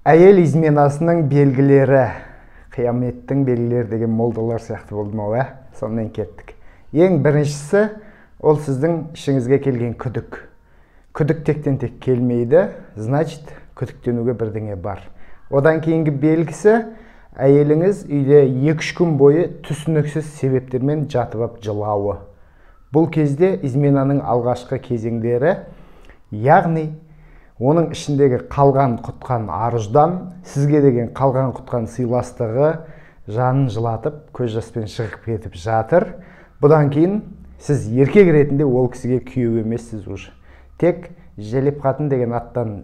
Әйел изменасының белгілері, қияметтің белгілері деген молдалар сияқты болды ма, ә? Сонымен кеттік. Ең біріншісі, ол сіздің ішіңізге келген күдік. Күдік тектен тек келмейді, значит, күдіктенуге бірдеңе бар. Одан кейінгі белгісі, әйеліңіз үйде 2-3 күн бойы түсініксіз себептермен жатып ап жылауы. Бұл кезде изменаның алғашқы кезеңдері, яғни оның ішіндегі қалған құтқан арұждан, сізге деген қалған құтқан сыйластығы жанын жылатып, көз жаспен шығып кетіп жатыр. Бұдан кейін сіз еркек ретінде ол кісіге күйеу емессіз уже. Тек желеп қатын деген аттан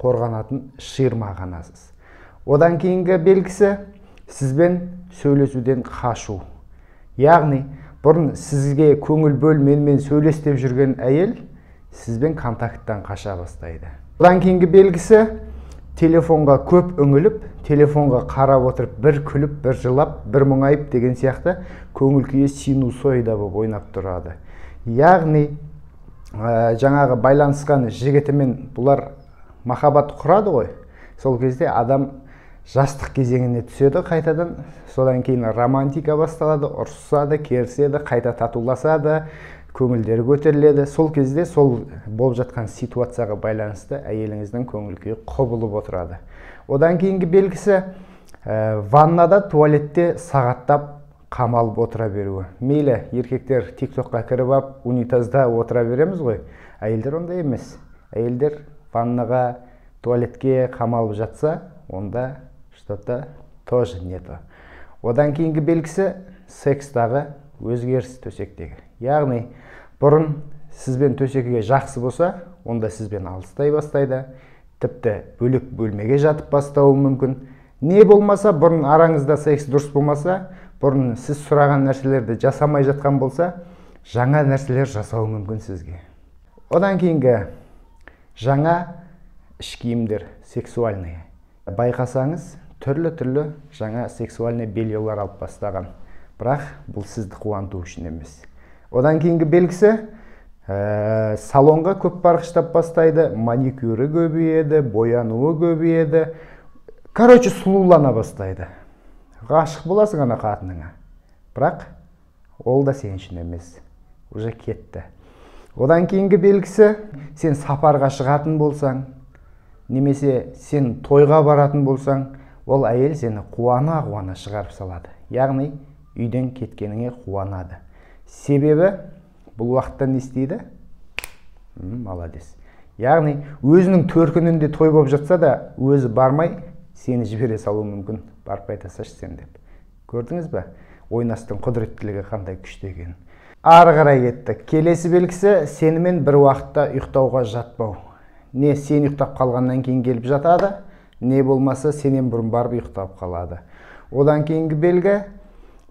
қорғанатын ширма ғанасыз. Одан кейінгі белгісі, сізбен сөйлесуден қашу. Яғни бұрын сізге көңіл бөл, менімен сөйлес деп жүрген әйел сізбен контакттан қаша бастайды. Одан кейінгі белгісі, телефонға көп үңіліп, телефонға қарап отырып, бір күліп, бір жылап, бір мұңайып деген сияқты көңіл күйі синусоида болып ойнап тұрады. Яғни, жаңағы байланысқан жігітімен бұлар махаббат құрады ғой. Сол кезде адам жастық кезеңіне түседі қайтадан. Содан кейін романтика басталады, ұрсысады, керіседі, қайта татуласады, көңілдері көтеріледі. Сол кезде сол болып жатқан ситуацияға байланысты әйеліңіздің көңіл күйі құбылып отырады. Одан кейінгі белгісі, ваннада, туалетте сағаттап қамалып отыра беруі. Мейлі, еркектер тиктокқа кіріп ап, унитазда отыра береміз ғой. Әйелдер ондай емес. Әйелдер ваннаға, туалетке қамалып жатса, онда что-то тоже не то. Одан кейінгі белгісі, секстағы өзгеріс төсектегі. Яғни, бұрын сізбен төсекке жақсы болса, онда сізбен алыстай бастайды, тіпті бөлек бөлмеге жатып бастауы мүмкін. Не болмаса, бұрын араңызда секс дұрыс болмаса, бұрын сіз сұраған нәрселерді жасамай жатқан болса, жаңа нәрселер жасауы мүмкін сізге. Одан кейінгі жаңа іш киімдер, сексуальные. Байқасаңыз, түрлі-түрлі жаңа сексуальный бельелар алып бастаған. Бірақ бұл сізді қуанту үшін емес. Одан кейінгі белгісі, салонға көп барғыштап бастайды, маникюрі көбейеді, боянуы көбейеді. Короче, сұлулана бастайды. Ғашық боласың ана қатыныңа. Бірақ ол да сен үшін емес. Уже кетті. Одан кейінгі белгісі, сен сапарға шығатын болсаң, немесе сен тойға баратын болсаң, ол әйел сені қуана-қуана шығарып салады. Яғни үйден кеткеніңе қуанады. Себебі бұл уақытта не істейді? Молодец. Яғни өзінің төркінінде той болып жатса да, өзі бармай сені жібере салуы мүмкін. Барып қайта салшы сен деп. Көрдіңіз бе? Ойнастың құдіреттілігі қандай күшті екенін. Ары қарай кеттік. Келесі белгісі, сенімен бір уақытта ұйықтауға жатпау. Не сен ұйықтап қалғаннан кейін келіп жатады, не болмаса сенен бұрын барып ұйықтап қалады. Одан кейінгі белгі,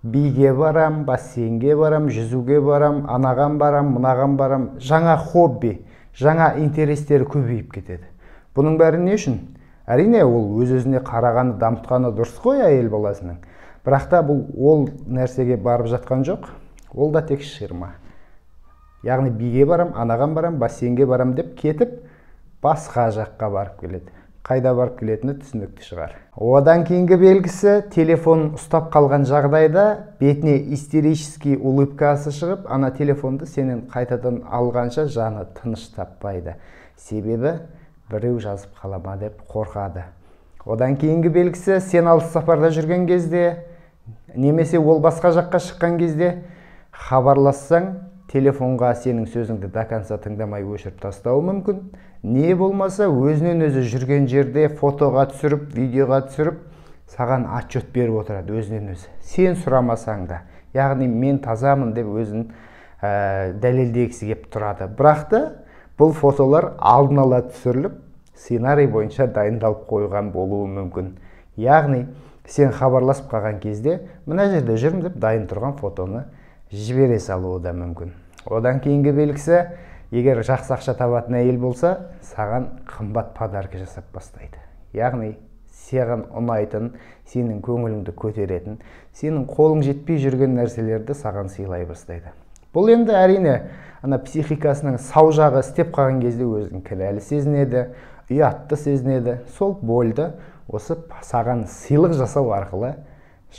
биге барам, бассейнге барам, жүзуге барам, анаған барам, мынаған барам. Жаңа хобби, жаңа интерестері көбейіп кетеді. Бұның бәрі не үшін? Әрине, ол өз-өзіне қарағаны, дамытқаны дұрыс қой әйел баласының. Бірақ та бұл ол нәрсеге барып жатқан жоқ. Ол да тек ширма. Яғни биге барам, анаған барам, бассейнге барам деп кетіп, басқа жаққа барып келеді. Қайда барып келетіні түсінікті шығар. Одан кейінгі белгісі, телефон ұстап қалған жағдайда бетіне истерический улыбкасы шығып, ана телефонды сенен қайтадан алғанша жаны тыныш таппайды. Себебі біреу жазып қалама деп қорқады. Одан кейінгі белгісі, сен алыс сапарда жүрген кезде, немесе ол басқа жаққа шыққан кезде хабарлассаң, телефонға сенің сөзіңді до конца тыңдамай өшіріп тастауы мүмкін. Не болмаса, өзінен өзі жүрген жерде фотоға түсіріп, видеоға түсіріп, саған отчет беріп отырады өзінен өзі. Сен сұрамасаң да, яғни мен тазамын деп өзін дәлелдегісі кеп тұрады. Бірақ та бұл фотолар алдын ала түсіріліп, сценарий бойынша дайындалып қойған болуы мүмкін. Яғни сен хабарласып қалған кезде мына жерде жүрмін деп дайын тұрған фотоны жібере салуы да мүмкін. Одан кейінгі белгісі, егер жақсы ақша табатын әйел болса, саған қымбат подарка жасап бастайды. Яғни саған ұнайтын, сенің көңіліңді көтеретін, сенің қолың жетпей жүрген нәрселерді саған сыйлай бастайды. Бұл енді әрине ана психикасының сау жағы істеп қалған кезде өзін кінәлі сезінеді, ұятты сезінеді. Сол больді осы саған сыйлық жасау арқылы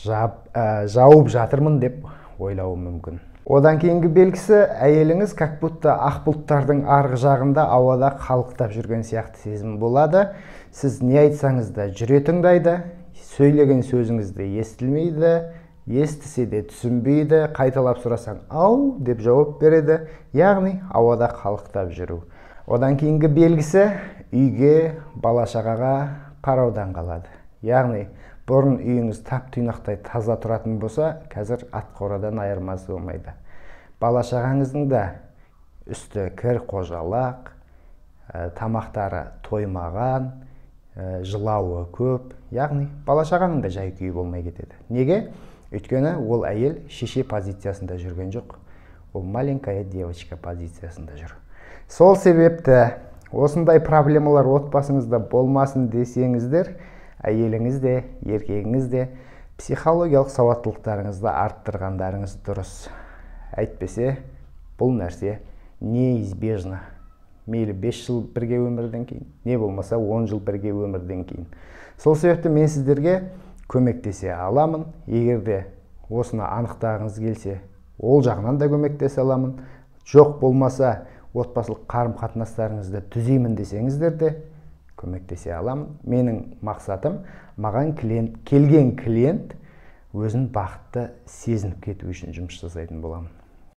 жауып жатырмын деп ойлауы мүмкін. Одан кейінгі белгісі, әйеліңіз как будто ақ бұлттардың арғы жағында ауада қалықтап жүрген сияқты сезім болады. Сіз не айтсаңыз да жүре тыңдайды, сөйлеген сөзіңізді естілмейді, естісе де түсінбейді, қайталап сұрасаң ау деп жауап береді, яғни ауада қалықтап жүру. Одан кейінгі белгісі, үйге, бала-шағаға қараудан қалады. Яғни бұрын үйіңіз тап-тұйнақтай таза тұратын болса, қазір ат қорадан айырмасы болмайды. Бала-шағаңыздың да үсті кір қожалақ, тамақтары тоймаған, жылауы көп, яғни бала-шағаның да жай күйі болмай кетеді. Неге? Өйткені ол әйел шеше позициясында жүрген жоқ, ол маленькая девочка позициясында жүр. Сол себепті осындай проблемалар отбасыңызда болмасын десеңіздер, әйеліңіз де, еркегіңіз де психологиялық сауаттылықтарыңызды арттырғандарыңыз дұрыс. Әйтпесе бұл нәрсе неизбежно. Мейлі 5 жыл бірге өмірден кейін, не болмаса 10 жыл бірге өмірден кейін. Сол себепті мен сіздерге көмектесе аламын. Егер де осыны анықтағыңыз келсе, ол жағынан да көмектесе аламын. Жоқ болмаса отбасылық қарым-қатынастарыңызды түзеймін десеңіздер де көмектесе аламын. Менің мақсатым, маған келген клиент өзін бақытты сезініп кету үшін жұмыс жасайтын боламын.